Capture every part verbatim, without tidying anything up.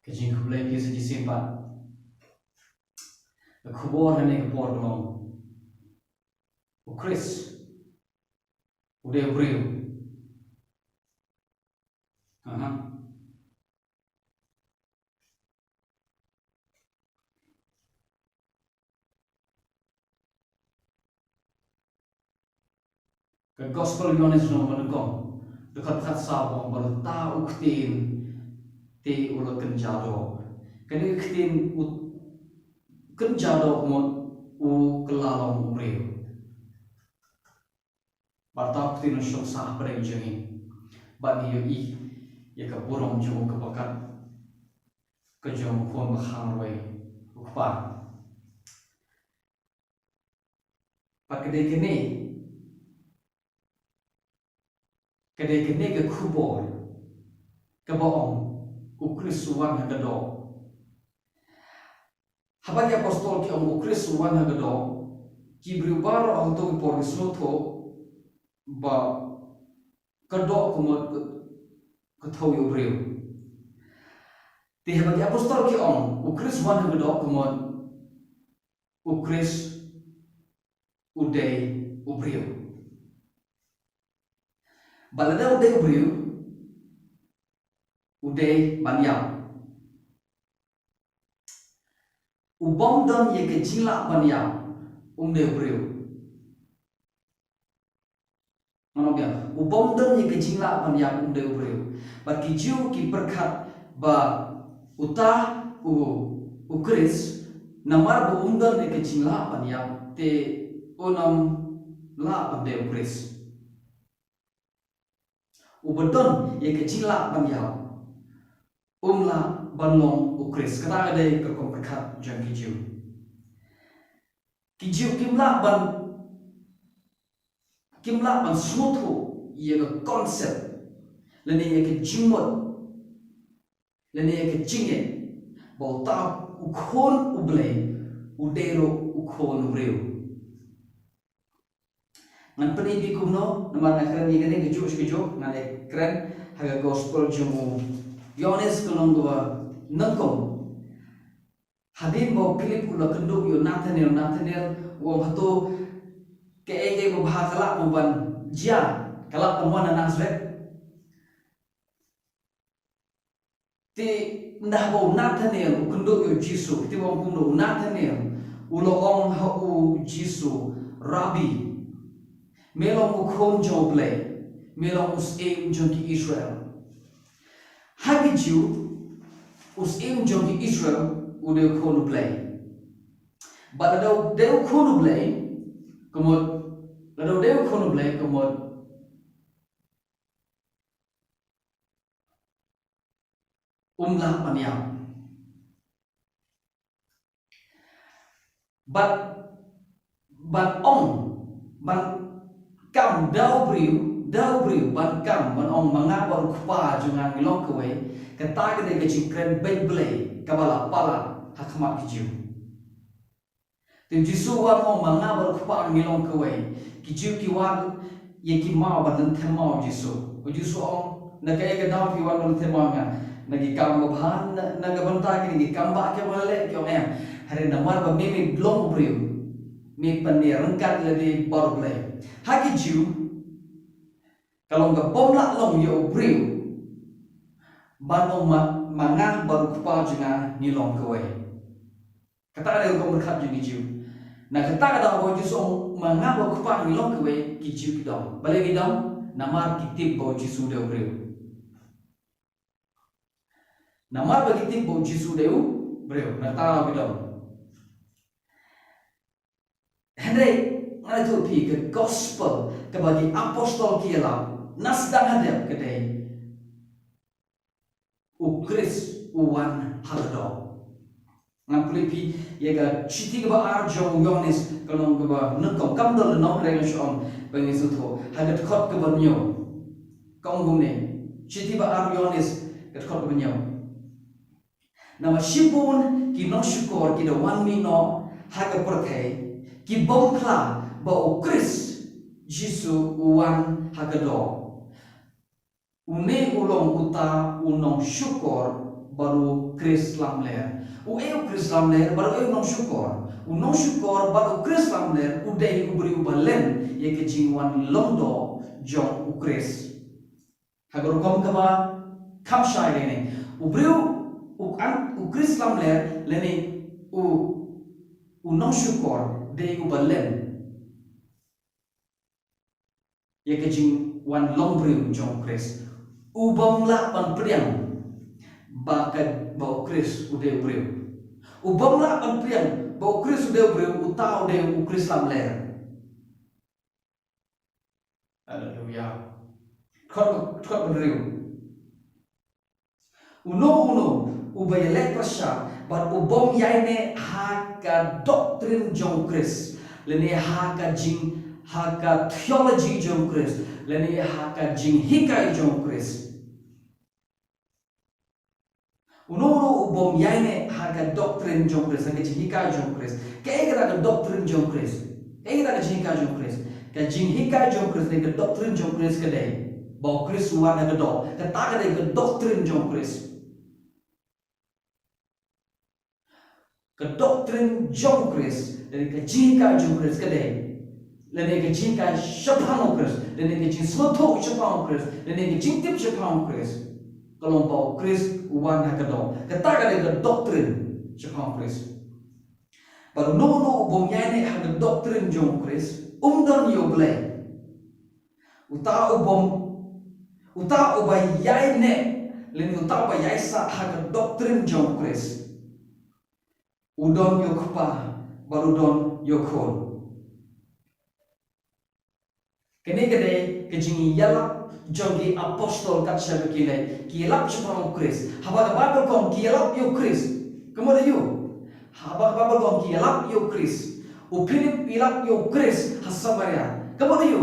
Ka jingkhublei ïa phi sa shisien pat. Ka khubor ha kane ka por ka long, U Khrist u dei u briew. Aha. Ka Gospel Ïoannis lynnong ba nyngkong, dkhot khatsaw, ba u, ba uta u ktien te u la kynja doh. Kane ka ktien u kynja doh, kumno u kylla long u briew. Bad uta u ktien u shong sah hapdeng jong ngi. Bad ngi ïohi ïa ka burom jong u kaba kat ka jong u Khun ba khang rwai u Kpa. Bad ka dei kane, ka dei kane ka khubor kaba ong U Khrist u wan ha ka doh. Haba ki apostol ki ong U Khrist u wan ha ka doh, ki briew baroh ha kato ka por ki sngewthuh ba ka doh ka mut ka, ka thew ïa u briew. Te haba ki apostol ki ong U Khrist u wan ha ka doh, ka mut U Khrist u dei u briew. Bad lada u dei u briew, u dei ban ïap. U bym don ïa ka jinglah ban ïap, um dei u briew. Ngan ong biang, u bym don ïa ka jinglah ban ïap, um dei u briew. Bad ki Jiw ki pyrkhat ba uta u, U Khrist, namar ba um don ïa ka jinglah ban ïap, te un ym lah ban dei U Khrist. Uba don ïa ka jinglah ban ïap um lah ban long U Khrist. Kata ka dei ka rukom pyrkhat jong ki Jiw. Ki Jiw kim lah ban, kim lah ban sngewthuh ïa ka concept lane ïa ka jingmut lane ïa ka jingngeit ba uta u Khun U Blei u dei ruh u khun u briew. Ngan pyni ïa phi kumno, namar nga kren ïa kane kajuh shi kajuh, ngan ïa kren ha ka Gospel jong u Ïoannis ka lynnong kaba nyngkong. Hadien ba u Philip u la kynduh ïa u Nathanael, Nathanael u ong, hato kaei kaei babha ka lah ban jia, ka lah ban wan na Nasareth? Te ynda ba u Nathanael u kynduh ïa u Jisu, te ba ong kumno u Nathanael u la ong ha u Jisu, Rabbi, me long u Khun jong U Blei, me long u Syiem jong ki Israel. Ha ki Jiw, u Syiem jong ki Israel u dei u Khun U Blei. Bad lada u dei u Khun U Blei, ka mut, lada u dei u Khun U Blei, ka mut um lah ban ïap. Bad, ban ong, ban kam da u briew, da u briew ban kam, ban ong ma nga bad u Kpa jong nga ngi long kawei, kata ka dei ka jingkren beit Blei kaba la palat ha khmat ki Jiw. Te u Jisu u wan u ong ma nga bad u Kpa ngi long kawei. Ki Jiw ki wad ïa ki maw ban lynthem maw u Jisu. U Jisu u ong, na kaei ka daw phi wan ban lynthem maw ïa nga? Na ki kam babha, na, na ka bynta kine ki kam ba ki ba la leh? Ki ong em. Hynrei namar ba me me long u briew, me pynïaryngkat lade bad U Blei. Ha ki Jiw ka long ka bym lah long ïa u briew ban ong ma, ma nga bad u Kpa jong nga ngi long kawei. Kata ka dei ka rukom pyrkhat jong ki Jiw. Na kata ka daw ba u Jisu u ong ma nga bad u Kpa ngi long kawei, ki Jiw ki dom. Balei ki dom? Namar ki tip ba u Jisu u dei u briew. Namar ba ki tip ba u Jisu u dei u briew, na kata ka daw ki dom. Hynrei ngan ïathuh ïa phi, ka gospel kaba ki apostol ki ïalap na sdang hadien ka dei U Khrist u wan ha ka doh. Ngan pule ïa phi ïa ka shithi kaba ar jong u Ïoannis, ka lynnong kaba nyngkong, kam don lynnong, hynrei ngan shu ong ba ngin sngewthuh. Ha ka dkhot kaba hynñiew. Ka ong kumne. Shithi ba ar Ïoannis, ka dkhot kaba hynñiew. Namar shibun ki nongshukor ki da wan mih noh ha ka pyrthei, ki bym phla ba U Khrist Jisu u wan ha ka doh. Une u long uta u nongshukor bad u Khrist lamler. U ei u Khrist lamler bad u ei u nongshukor. U nongshukor bad u Khrist lamler u dei u briew uba len ïa ka jingwan long doh jong u Khrist. Ha ka rukom kaba kham shai lane u briew u an u Khrist lamler lane u u nongshukor dei uba len ïa ka jingwan long briew jong u Khrist. U bym lah ban pdiang ba ka ba u Khrist u dei u briew. U bym lah ban pdiang ba u Khrist u dei u briew, uta u dei u Khrist lamler. Haleluya. Kot kot bynriew. Uno uno uba ïaleh pyrshah bad u bym ïaineh ha ka doctrine jong u Khrist lane ha ka jing ha ka theology jong u Khrist lane ha ka jinghikai jong u Khrist. Uno uno u bym ïaineh ha ka doctrine jong u Khrist, ha ka jinghikai jong u Khrist. Kaei kata ka doctrine jong u Khrist? Kaei kata ka jinghikai jong u Khrist? Ka jinghikai jong u Khrist ne ka doctrine jong u Khrist ka dei ba u Khrist u wan na ka doh. Kata ka dei ka doctrine jong u Khrist. Ka doctrine jong u Khrist, lane ka jinghikai jong u Khrist ka dei, lane ka jinghikai shaphang u Khrist, lane ka jingsngewthuh shaphang u Khrist, lane ka jingtip shaphang u Khrist, ka long ba u Khrist u wan ha ka doh. Kata ka dei ka doctrine shaphang u Khrist. Bad uno uno u bym ïaineh ha ka doctrine jong u Khrist um don ïa u Blei. Uta u bym, uta uba ïaineh lane uta uba ïaisah ha ka doctrine jong u Khrist u don ïa u Kpa bad u don ïa u Khun. Kane ka dei ka jingïalap jong ki apostol kat shaba ki leit ki ïalap shaphang u Khrist. Haba ka Baibl ka ong ki ïalap ïa u Khrist, ka mut aïu? Haba ka Baibl ka ong ki ïalap ïa u Khrist. U Philip u ïalap ïa u Khrist ha Samaria, ka mut aïu?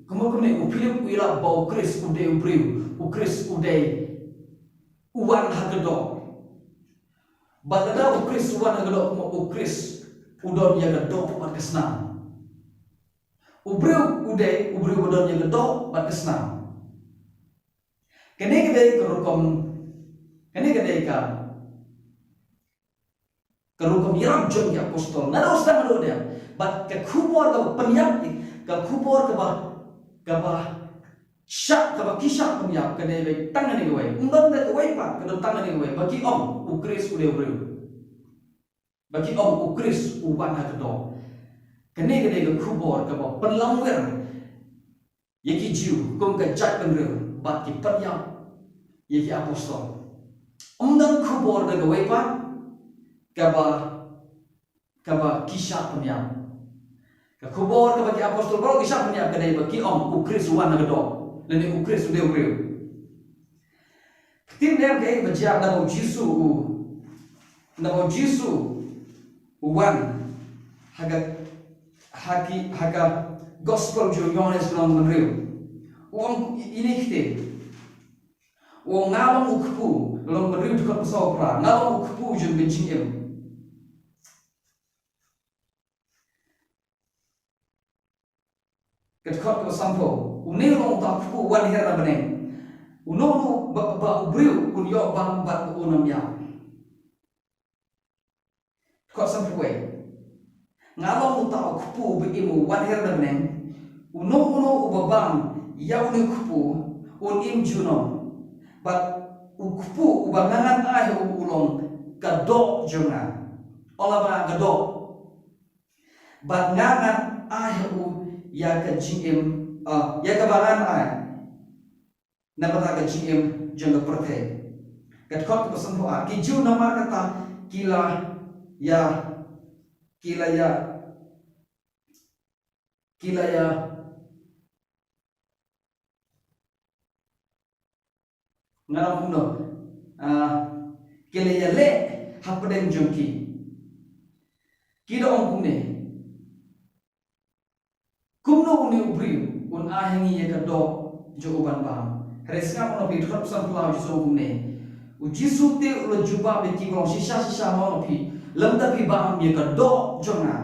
Ka mut kumne, u Philip u ïalap ba u Khrist u dei u briew, u Khrist u dei u wan ha ka doh. Bad lada u Khrist u wan ha ka doh, ka mut u Khrist u don ïa ka doh bad ka snam. U briew u dei u briew ba don ïa ka doh bad ka snam. Kane ka dei ka rukom, kane ka dei ka ka rukom ïarap jong ki apostol. Naduh sdang haduh dep. Bad ka khubor kaba pynïap, ka khubor kaba, kaba shah, kaba ki shah pynïap ka dei tang kane kawei. Ym don da kawei pat, ka don tang kane kawei. Ba ki ong u Khrist u dei u briew. Ba ki ong u Khrist u wan ha ka doh. Kane ka dei ka khubor kaba pynlong wer ïa ki Jiw kum ka jaitbynriew bad ki pynïap ïa ki apostol. Ym don khubor da kawei pat kaba, kaba ki shah pynïap. Ka khubor kaba ki apostol baroh ki shah pynïap ka dei ba ki ong u Khrist u wan ha ka doh lane u Khrist u dei u briew. Ktien dang kaei ba jia naba u Jisu u, naba u Jisu u wan ha ka, ha ki, ha ka gospel jong u Ïohannes lynnong hynriew. U ong ine i ktien. U ong nga long u kpu, lynnong hynriew dkhot saw phra, nga long u kpu jong ka jingim. Ka dkhot kaba sanphew. Une u long uta u kpu u wan hiar na bneng. Uno uno ba, ba u briew un ïoh bam bad un ym ïap. Dkhot sanphew wei. Nga long uta u kpu ba im u wan hiar na bneng. Uno uno uba bam ïa une u kpu un im junom. Bad u kpu uba nga ngan ai ha u u long ka doh jong nga. Ong la ba ka doh. Bad nga ngan ai ha u ïa ka jingim, ah, ïa kaba ngan ai na bynta ka jingim jong ka pyrthei. Ka dkhot kaba sanphew ar. Ki Jiw namar kata ki la ïa, ki la ïa, ki la ïa Nga ong kumno? Ah, ki la ïaleh hapdeng jong ki. Ki da ong kumne. Kumno une u briew un ai ha ngi ïa ka doh jong u ban bam? Hynrei sngap, ong ïa phi, dkhot sanphew lai, u Jisu ong kumne. U Jisu te u la jubab ïa ki, u ong shisha shisha nga ong ïa phi, lymda phi bam ïa ka doh jong nga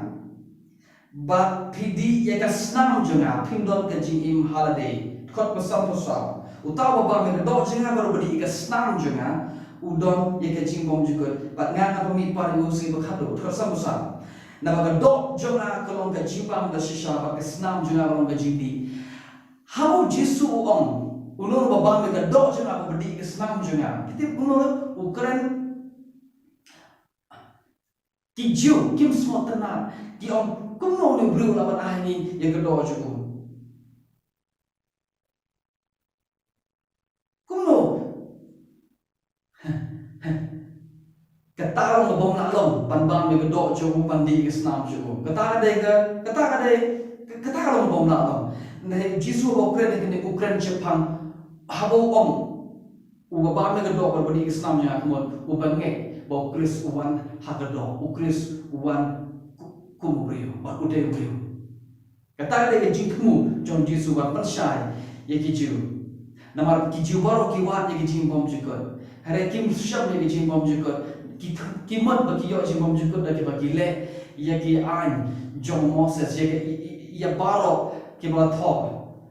bad phi dih ïa ka snam jong nga, phim don ka jingim ha lade. Dkhot ba sanphew saw. Uta uba bam ïa ka doh jong nga bad uba dih ïa ka snam jong nga, U don ïa ka jingbymjukut. Bad nga nga pynmih pat ïa u sngi ba khatduh, u dkhot sanphew saw. Naba ka doh jong nga ka long ka jingbam da shisha, bad ka snam jong nga ka long ka jingdih. Haba u Jisu u ong, uno uno uba bam ïa ka doh jong nga, uba dih ka snam jong nga. Phi tip kumno u kren? Ki Jiw kim sngewtynnat, ki ong, kumno une u briew u lah ban ai ha ngi ïa ka doh jong u? Kumno? Kata ka long kaba ym lah long, ban bam ïa ka doh jong u, ban dih ka snam jong u. Kata ka dei ka, kata ka dei, kata ka long kaba ym lah long. Hynrei u Jisu haba u kren ïa kane, u kren shaphang haba u ong, uba bam ïa ka doh bad uba dih ka snam jong nga, ka mut uba ngeit ba u Khrist u wan ha ka doh, u Khrist u wan ku-, kum u briew, bad u dei u briew. Kata ka dei ka jingthmu jong u Jisu ban pynshai ïa ki Jiw. Namar ki Jiw baroh ki wad ïa ki jingbymjukut. Hynrei kim shem ïa ki jingbymjukut. Ki, ki mut ba ki ïoh jingbymjukut da kiba ki leh ïa ki aiñ jong u Moses, ïa ki, ïa, ïa, ïa baroh kiba la thoh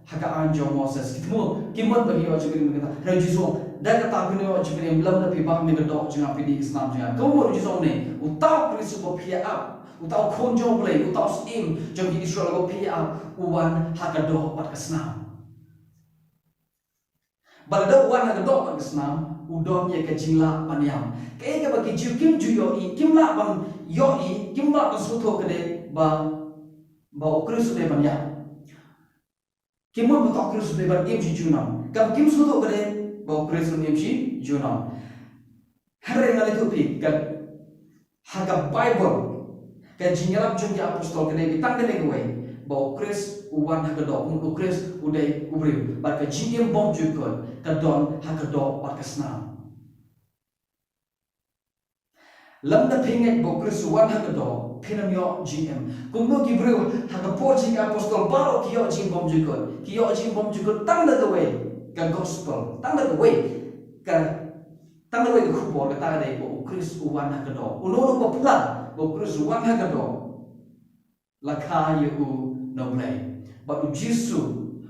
ha ka aiñ jong u Moses. Ki thmu, ki mut ba ki ïoh jingkyrmen kata. Hynrei u Jisu, da kata phin ïoh jingkyrmen lymda phi bam ïa ka doh jong nga, phi dih ka snam jong nga. Ka mut u Jisu ne, uta u Khrist uba phi ap, uta u Khun jong U Blei, uta u Syiem jong ki Israel uba phi ap, u wan ha ka doh bad ka snam. Bad lada u wan ha ka doh bad ka snam, u don ïa ka jinglah ban ïap. Kaei kaba ki Jiw kim ju ïohi, kim lah ban ïohi, kim lah ban sngewthuh ka dei ba, ba u Khrist u dei ban ïap. Ki mut ba uta u Khrist u dei ban im shi junom. Kaba kim sngewthuh ka dei ba u Khrist un im shi junom. Hynrei nga la ïathuh phi, ka, ha ka Baibl, ka jingïalap jong ki apostol ka dei tang kane kawei, ba u Khrist u wan ha ka doh, u Khrist u dei u briew. Bad ka jingim bymjukut ka don ha ka doh bad ka snam. Lymda phi ngeit ba u Khrist u wan ha ka doh, phin ym ïoh jingim. Kumno ki briew ha ka por jong ki apostol baroh ki ïoh jingbymjukut. Ki ïoh jingbymjukut tang da kawei ka gospel, tang da kawei ka, tang da kawei ka khubor, kata ka dei ba u Khrist u wan ha ka doh. Uno uno uba phla ba u Khrist u wan ha ka doh, la kha ïa u na U Blei. Bad u Jisu,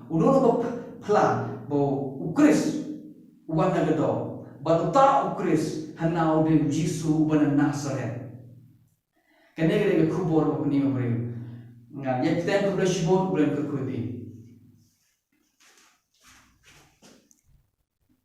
uno uno uba ph-, phla ba u Khrist u wan ha ka doh, bad uta u Khrist hangne u dei u Jisu uba na Nasaret. Kane ka dei ka khubor ba pyni ïa u briew. Nga ïa kata, khublei shibun, U Blei un kyrkhu ïa phi.